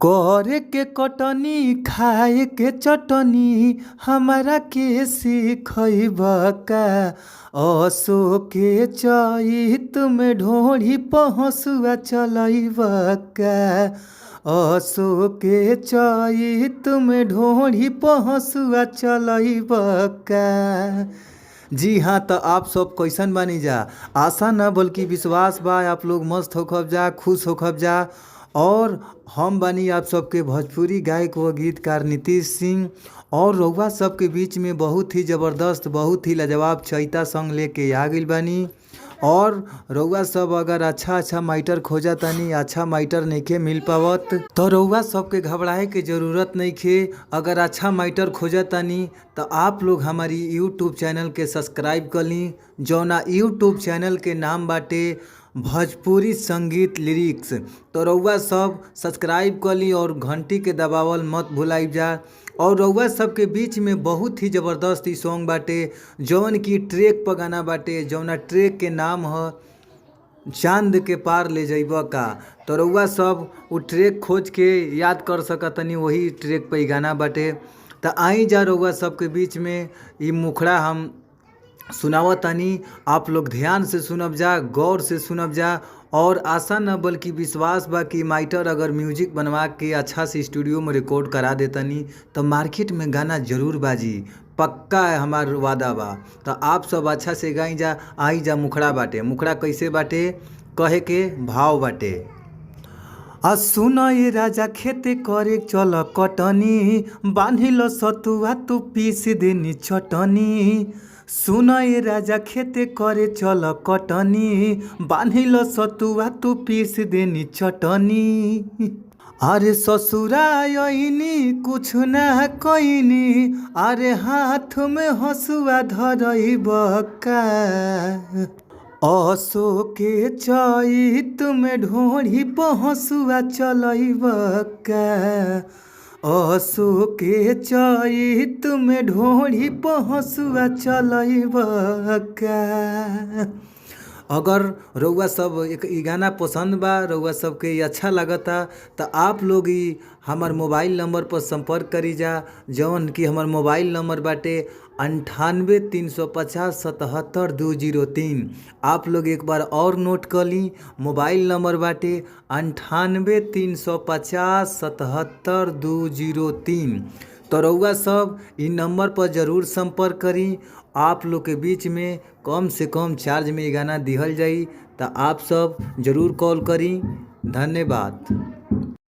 करे के कटनी खाए के चटनी हमरा के सिखैबा का। असो के चैत में ढोढ़ी पहसुआ चलैबा का। असो के चैत में ढोढ़ी पहसुआ चलैबा का। जी हाँ, तो आप सब कैसन बानी जा? आशा न बल्कि विश्वास बा आप लोग मस्त होखब जा, खुश होखब जा। और हम बानी आप सबके भोजपुरी गायक व गीतकार नीतीश सिंह और रउआ सबके बीच में बहुत ही ज़बरदस्त, बहुत ही लाजवाब चैता सॉन्ग लेके आ गइल बानी। और रउआ सब अगर अच्छा अच्छा माइटर खोजा तानी, अच्छा माइटर नइखे मिल पावत तो रउआ सबके घबराए के जरूरत नइखे। अगर अच्छा माइटर खोजा तानी तो आप लोग हमारी यूट्यूब चैनल के सब्सक्राइब कर ली, जौना यूट्यूब चैनल के नाम बाटे भोजपुरी संगीत लिरिक्स। तो रउआ सब सब्सक्राइब कर ली और घंटी के दबावल मत भुलाइब जा। और रउआ सबके बीच में बहुत ही ज़बरदस्त ई सॉन्ग बाटे, जौन की ट्रैक पर गाना बाटे, जौना ट्रैक के नाम ह चांद के पार ले जइब का। तो रउआ सब उ ट्रैक खोज के याद कर सकतनी, वही ट्रैक पर ई गाना बाटे। तो आई जा रउआ सबके बीच में ई मुखड़ा हम सुनावतानी, आप लोग ध्यान से सुनब जा, गौर से सुनब जा। और आशा न बल्कि विश्वास बा कि माइटर अगर म्यूजिक बनवा के अच्छा से स्टूडियो में रिकॉर्ड करा देतनी तो मार्केट में गाना जरूर बाजी, पक्का है, हमार वादा बा। तो आप सब अच्छा से गाई जा। आई जा मुखड़ा बाटे, मुखड़ा कैसे बाटे, कहे के भाव बाटे। आ सुन ए राजा खेते करे चल कटनी, बान्हिल सतुआ तू पीस देनी चटनी। सुन ए राजा खेते करे चल कटनी, बान्हिल सतुआ तू पीस देनी चटनी। अरे ससुरा अइनी कुछ ना कइनी, अरे हाथ में हसुआ धरैब का। असो के चैत में ढोढ़ी पहसुआ चलैब का। असो के चैत में ढोढ़ी पहसुआ चलैब का। अगर रउआ सब एक ई गाना पसंद बा, रउआ सबके अच्छा लगता तो आप लोग ई हमार मोबाइल नंबर पर संपर्क करी जा, जौन कि हमार मोबाइल नंबर बाटे 98 350 77 203। आप लोग एक बार और नोट कर ली, मोबाइल नंबर बाटे 98 350 77 203। तो रउआ सब ई नंबर पर ज़रूर संपर्क करी। आप लोग के बीच में कम से कम चार्ज में ई गाना दिहल जाई, तो आप सब ज़रूर कॉल करी। धन्यवाद।